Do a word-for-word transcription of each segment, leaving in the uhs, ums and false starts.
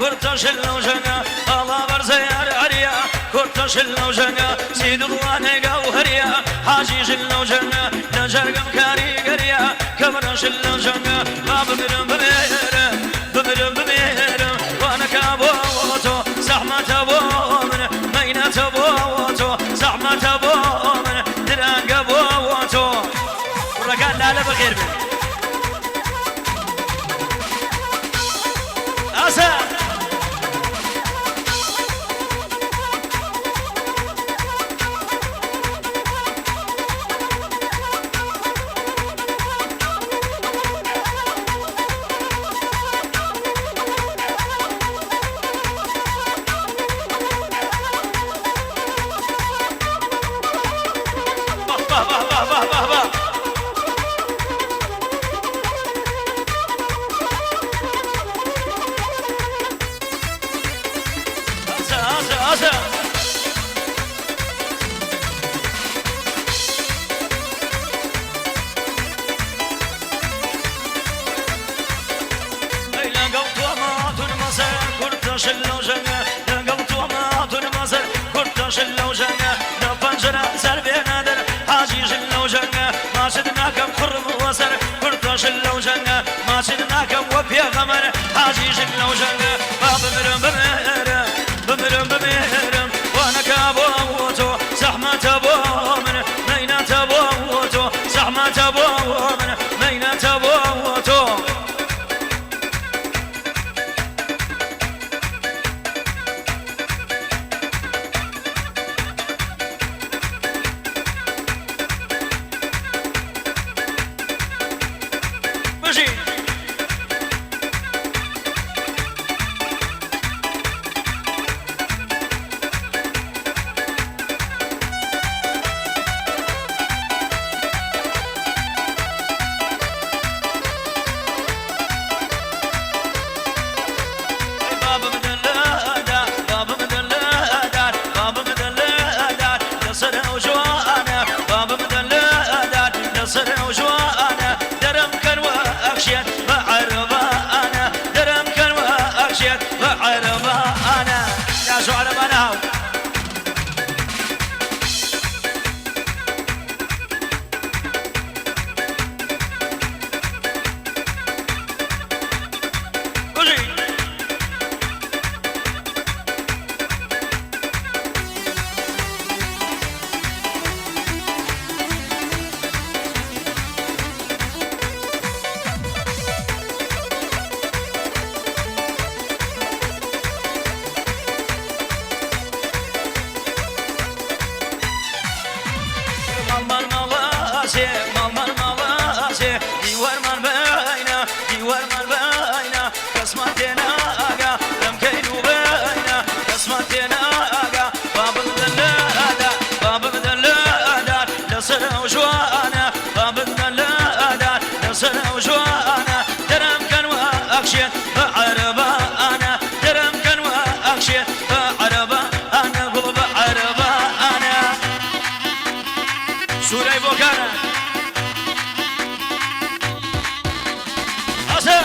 Kurta şillo jenge, ala berze yar eriya. Kurta şillo jenge, sîdulwane gawheriya. Hacî şillo jenge, ne jergem karîgeriya. Kemra şillo jenge, ba bimirim bimêrim, bimirim bimêrim. Waneka bo to, zehmete bo min, meynete bo to, zehmete bo min, direnge bo to. Kureka lale bixêr bin. Asa. Bah, bah, bah, bah, bah, bah, bah. Asa, asa, asa. Ey, lengel tu ma tu ma ser, kurta şillo jenge. Lengel tu ma tu ma ser, kurta şillo jenge. Ne pencere ser bêne der, hacî şillo jenge. Maçid nakem xurm we ser, kurta şillo jenge. Maçid nakem we pêxemer, hacî şillo jenge. Ba bimirim bimêrim, bimirim bimêrim. Waneka bo to, zehmete bo min, meynete bo to, zehmete bo min, meynete bo to. Bijî. Babim dili der, babim dili der, babim dili der, li ser ew ciwane, babim dili der, li ser ew ciwane, derem ken we exşiyet bi erebane, derem ken we exşiyet bi erebane. Ya şu erebane haw. Kujî. Mal mal malasê, mal mal malasê, dîwar mal beyna, dîwar mal beyna, kes ma têne aga, em keyn û beyna, kes ma têne aga, babim dile da, babim dile da, li ser ew ciwane, babim dile da, li ser ew ciwane, derem ken we exşê, bi erebane, derem ken we exşê, bi erebane, go bi erebane. Sûrey Bokane. Hasan.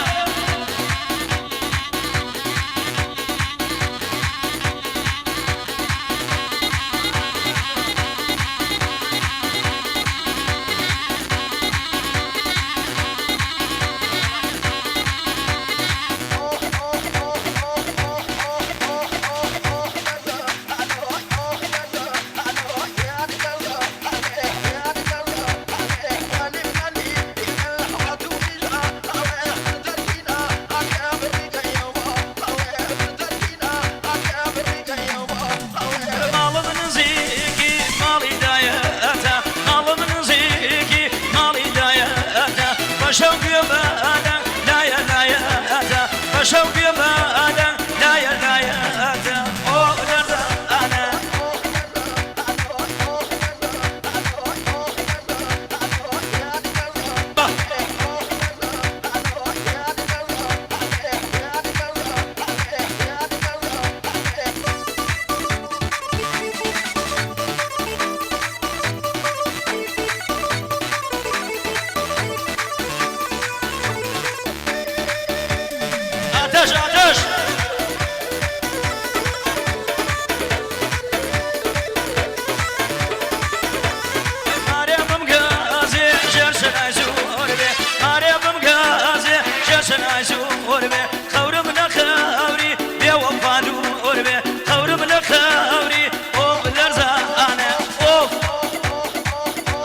Jûr be, xewrim ne xewrî, bêwefa dûr be, xewrim ne xewrî, of lerzane, of.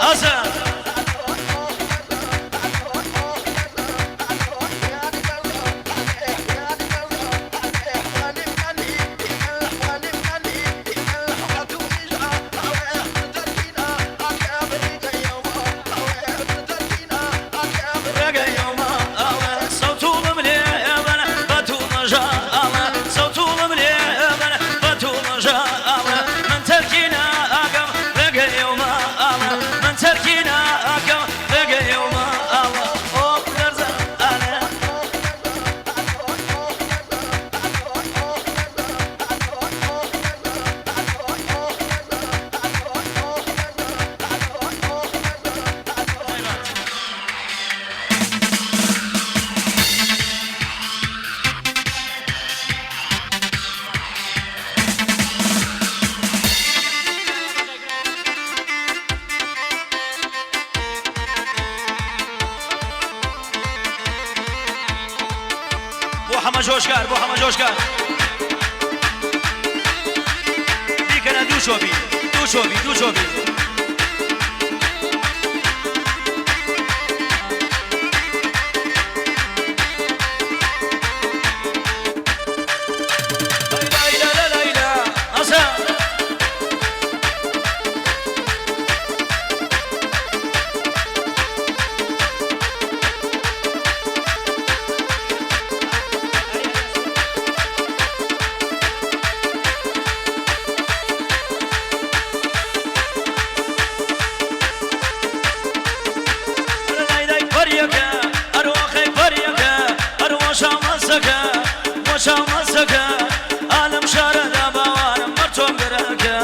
Hasan. بۆ حەمە جۆشکار، بۆ حەمە جۆشکار. بیکەنە دوو چۆپی، دوو چۆپی، دوو چۆپی. Alem şare de bawarim mertom gereke.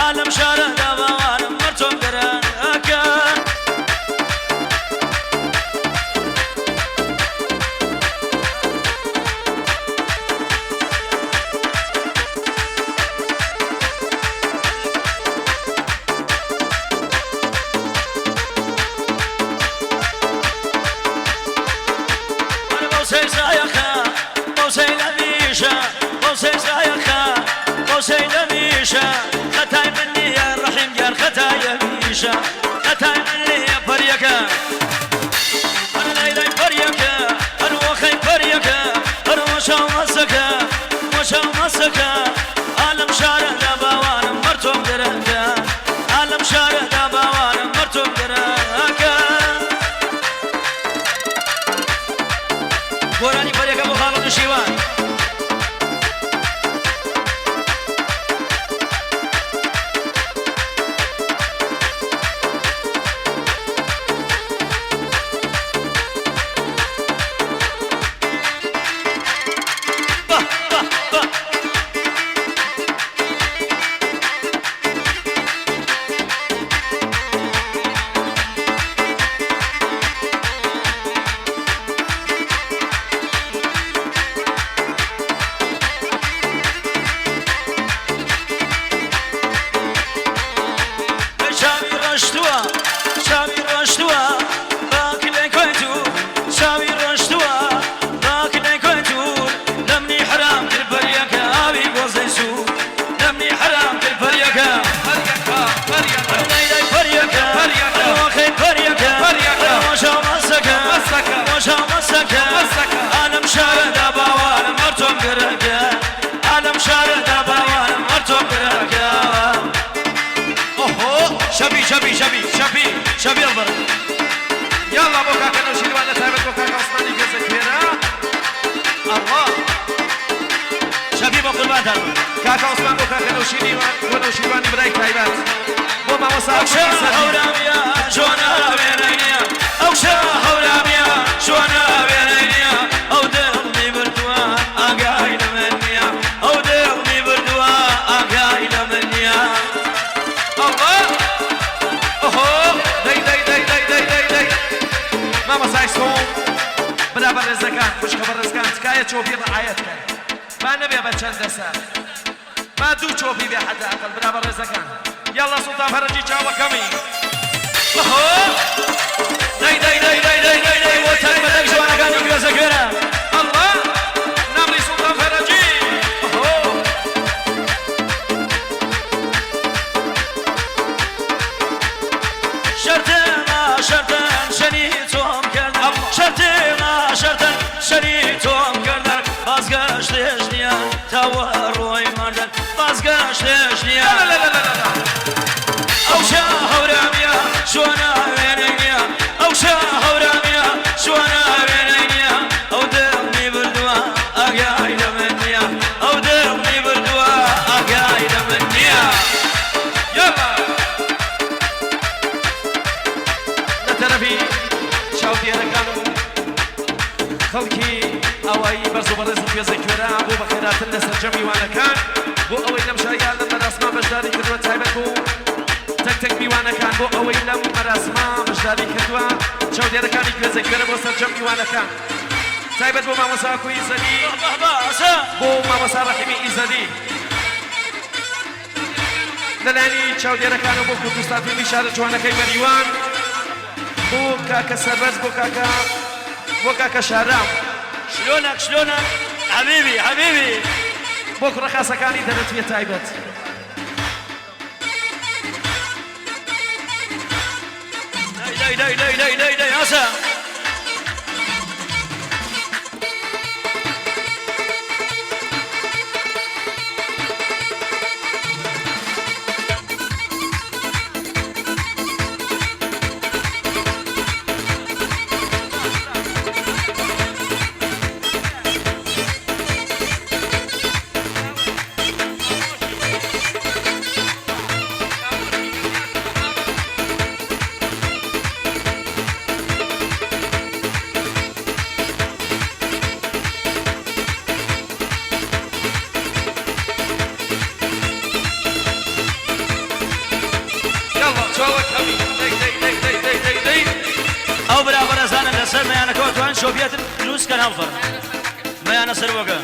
Alem şare de bawarim mertom gereke. Were bosey zayaka, bosey lemîşe, bosey zayaka, bosey lemîşe. Xetay min niye Rehîm ger xetay lemîşe. Xetay min niye periyeke. Her leyley periyeke, her waxey periyeke, her weşa meseke, weşa meseke. Alem şare de bawarim mertom gereke. Alem şare de bawarim mertom gereke. گۆرانی پەریەکە بۆ خاڵە دوشیوان. بە، بە، بە. چاوی ڕۆشتووە، چاوی ڕۆشتووە، باک لێ کوێتوو، چاوی ڕۆشتووە، باک لێ کوێتوو، لەمنی حرام تر پەریەکە ئاوی گۆزەی سوور. دەمنی حرام کرد پەریەکە. پەریەکە، پەریەکە. نەیدای پەریەکە. پەریەکە. ئەوەخەی پەریەکە. پەریەکە. ئەوەشە مەسەکە. مەسەکە. ئەوەشە مەسەکە. مەسەکە. ئالەم شارەدا باوانم هەر تۆم گرەکە. ئالەم شارەدا باوانم هەر تۆم گرەکە. ئۆهۆ، شەبی، شەبی، شەبی، شەبی، شەبی ئەڵبەر. یاڵا بۆ کاکە نەوشیروان لە تایبەت بۆ کاکە عوسمانی گوێزە کوێرە. ئەڵڵا. شەبی بۆ قوربانتان. کاکە عوسمان بۆ کاکە نەوشیروان، بۆ نەوشیروانی برای تایبەت. بۆ مامۆستا ئەو شە عەبدولسەلام. هەورامیە جۆنە وێنەی نییە. ئەو شە هەورامیە جۆنە وێنەی نییە. ئەو دڵمی بردووە ئاگای لە من نییە. ئەو دڵمی بردووە ئاگای لە من نییە. ئەڵڵا. ئۆهۆ. دەی، دەی، دەی. مامۆستای سۆم. برا بەڕێزەکان، خوشکە بەڕێزەکان، تکایە چۆپی ڕعایەت کەن. با نەبێ بە چەند دەسە. با دوو چۆپی بێ حەداقل، برا بەڕێزەکان. یاڵا سوڵتان فەرەجی چاوەکەمی. ئۆهۆ. دەی، دەی، دەی. وەتەک بەتەک جوانەکانی گوێزە گوێرە. شتێش نییە. ئەو شا هەورامیە، شوانە وێنەی نییە. ئەو شا هەورامیە، شوانە وێنەی نییە. ئەو دڵنی بردووە، ئاگای لە من نییە. ئەو دڵنی بردووە، ئاگای لە من نییە. یەڵا! لە تەرەفی چاودێرەکان و خەڵکی ئاوایی بەرز و بەڕێز و گوێزە کوێرە بۆ بەخێراتن لە سەرجەم میوانەکان، بۆ ئەوەی لەم شاییان لەم مەراسمە بەشداری کردووە، تایبەت بۆ تەک تەک میوانەکان، بۆ ئەوەی لەم مەراسمە بەشداری کردووە، چاودێرەکانی گوێزە کوێرە بۆ سەرجەم میوانەکان، تایبەت بۆ مامۆستا ئاکۆ ئیزەدی، بە، بە، بە، ئەسە. بۆ مامۆستا ڕەحیمی ئیزەدی. لەلایەنی چاودێرەکانەوە بۆ کوردستان فیلمی شارە جوانەکەی مەریوان، بۆ کاکە سەربەرز، بۆ کاکە، بۆ کاکە شارام. شلونك، شلونك؟ حبيبي، حبيبي. بۆ کوڕە خاسەکانی دەرەتویە تایبەت. دەی، دەی، دەی، هەسە. یاڵا، چاوەک هەمی. دەی، دەی، دەی، دەی، دەی، دەی، دەی. ئەو برا بەرەزانن لەسەر مەیانەکەوە توان شۆفیەتن دروست کەن هەڵفەر. مەیانە سەر وەگە.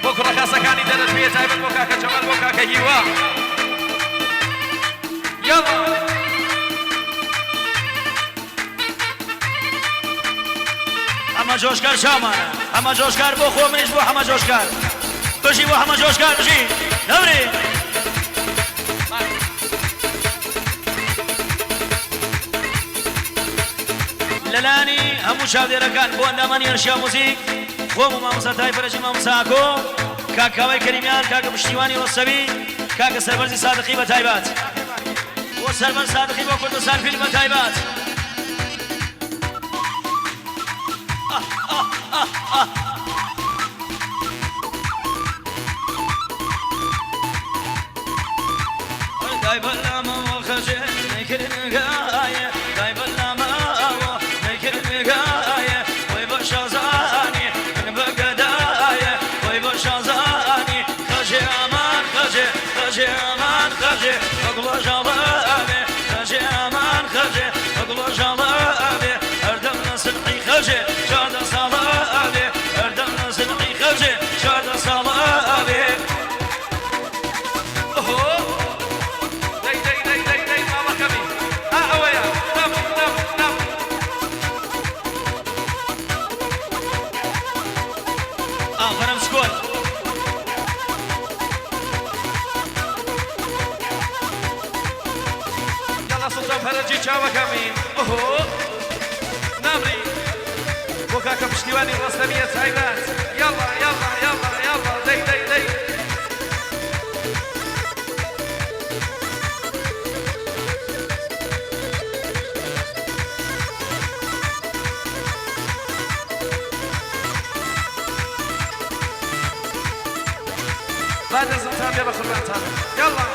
بۆ کوڕە خاسەکانی دەرەتویە تایبەت بۆ کاکە جەمال، بۆ کاکە هیوا. یاڵا. حەمە جۆشکار چاومانە. حەمە جۆشکار بۆ خۆ، منیش بۆ حەمە جۆشکار. بژی بۆ حەمە جۆشکار، بژی. نەورێ. لەلانی هەموو چاودێرەکان بۆ ئەندامانی ئەرشیا موزیک، خۆم و مامۆستا تای پەرەجی، مامۆستا ئاکۆ، کاک کاوەی کەریمیان، کاکە پشتیوانی ڕۆستەوی، کاکە سەربەرزی سادقی بە تایبەت. بۆ سەربەر سادقی بۆ کوردستان فیلم بە تایبەت. دای بەلامەوە خەجێ نەکردگایە، دای بەلامەوە نەکردگایە، وەی بە شازانی من بەگەدایە، وەی بە شازانی خەجێ ئەمان خەجێ، خەجێ ئەمان خەجێ، بەگڵۆژەڵە ئەبێ، خەجێ ئەمان خەجێ، بەگڵۆژەڵە ئەبێ، هەردەم نەسنعی خەجێ، چاردە ساڵە ئەبێ، هەردەم نەسنعی خەجێ، چاردە ساڵە ئەبێ. ئۆهۆ! دەی، دەی، دەی، دەی، دەی، ماڵەکەمی. ئا، ئەوەیە. نەم، نەم، نەم. ئافەرم سکۆل. یاڵا سوڵتان پەرەجی چاوەکەمی. ئۆهۆ! نامری. بۆ کاکە پشتیوانی ڕۆستەمیە تایبەت. یاڵا، یاڵا، یاڵا، یاڵا. دەی، دەی، دەی. با دەستتان بێ بە قوربانتان. یاڵا.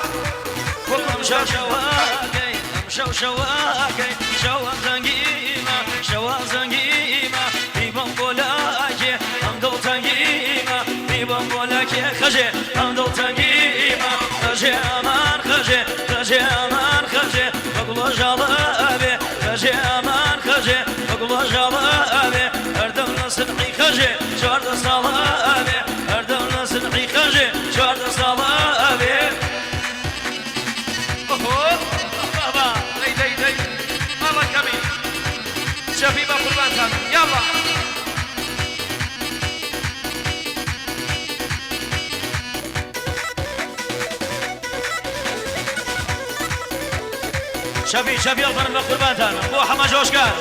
وەکو ئەم شەو شەوەکەی، ئەم شەو شەوەکەی، شەوە زەنگیمە، شەوە زەنگیمە، بیبم بۆ لاکێ، ئەم دڵتەنگیمە، بیبم بۆ لاکێ، خەجێ، ئەم دڵتەنگیمە، خەجێ ئەمان خەجێ، خەجێ ئەمان خەجێ، بەگڵۆژەڵە ئەبێ، خەجێ ئەمان خەجێ، بەگڵۆژەڵە ئەبێ، هەردەم نەسنعی خەجێ، چواردە ساڵە ئەبێ، هەردەم نەسنعی خەجێ، چواردە ساڵە ئەبێ. ئۆهۆ! بابا! دەی، دەی، دەی! ماڵەکەمی! چەپی بە قوربانتان! یاڵا! چەپی، چەپی ئەڵفەرم بە قوربانتان! بۆ حەمە جۆشکار!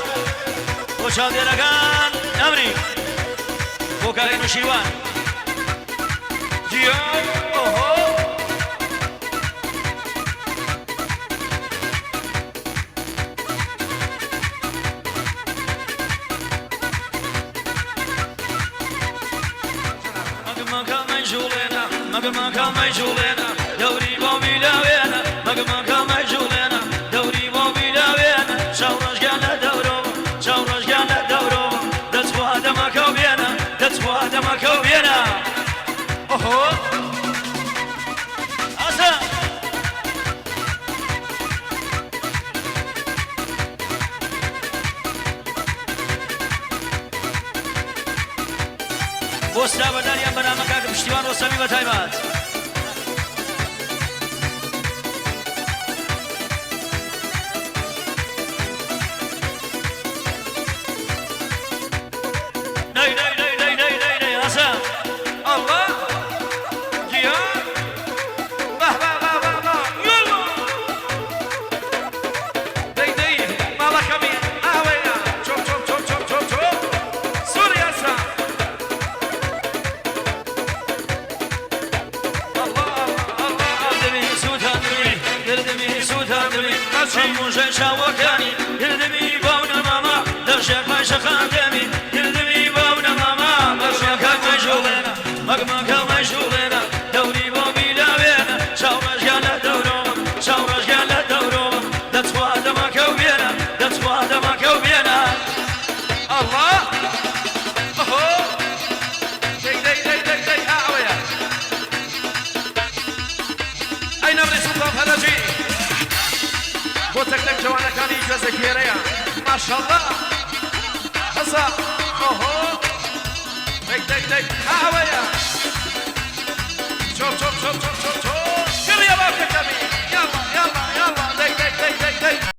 بۆ چاودێرەکان! ئەمری! بۆ کاک نوشیروان! جیان! مەگمەکە مەجوڵێنە، مەگمەکە مەجوڵێنە، دەوری بۆ میلاوێنە، مەگمەکە مەجوڵێنە، دەوری بۆ میلاوێنە، چاو ڕەشگە لە دەورۆ، چاو ڕەشگە لە دەورۆ، دەچخوا دەمەکە و بێنە، دەچخوا دەمەکە و بێنە. ئۆهۆ! ئاسە! بۆ سلاوەداریان بەنامە کاک پشتیوان ڕۆستەمی بە تایبەت. نەی، نەی، نەی، نەی، نەی، نەی، نەی، ئاسە. ئەڵڵا. گیان. بە، بە، بە، بە، بە. یەڵڵا. دەی، دەی، ماڵەکەمی ئاوەیە. چۆپ، چۆپ، چۆپ، چۆپ، چۆپ، چۆپ. سوور یاسا. ئەڵڵا، ئەڵڵا، ئەڵڵا، ئەڵڵا. دەمی سووتاندمی، دەردەمی سووتاندمی. هەموو ژێ چاوەکانی، دەردەمی باو نەماما. دەرژێ پای شەقام دەمی، دەردەمی باو نەماما. مەگمەکە مەژوڵێنە، مەگمەکە مەژوڵێنە. دەوری بۆ میلاوێنە، چاو ڕەشگە لە دەورۆ، چاو ڕەشگە لە دەورۆ. دەچخوا دەمەکە و بێنە، دەچخوا دەمەکە و بێنە. ئەڵڵا! ئۆهۆ! دەی، دەی، دەی، دەی، دەی، ئا ئەوەیە. ئەی نەمری سوڵتان فەرەجی. بۆ تەک تەک جوانەکانی گوێزە گوێرەیە. ماشاءالله. هەسا. ئۆهۆ. دەی، دەی، دەی. ئا ئەوەیە. چۆپ، چۆپ، چۆپ، چۆپ، چۆپ، چۆپ. کڕیە باکەکەمی. یاڵا، یاڵا، یاڵا. دەی، دەی، دەی، دەی، دەی.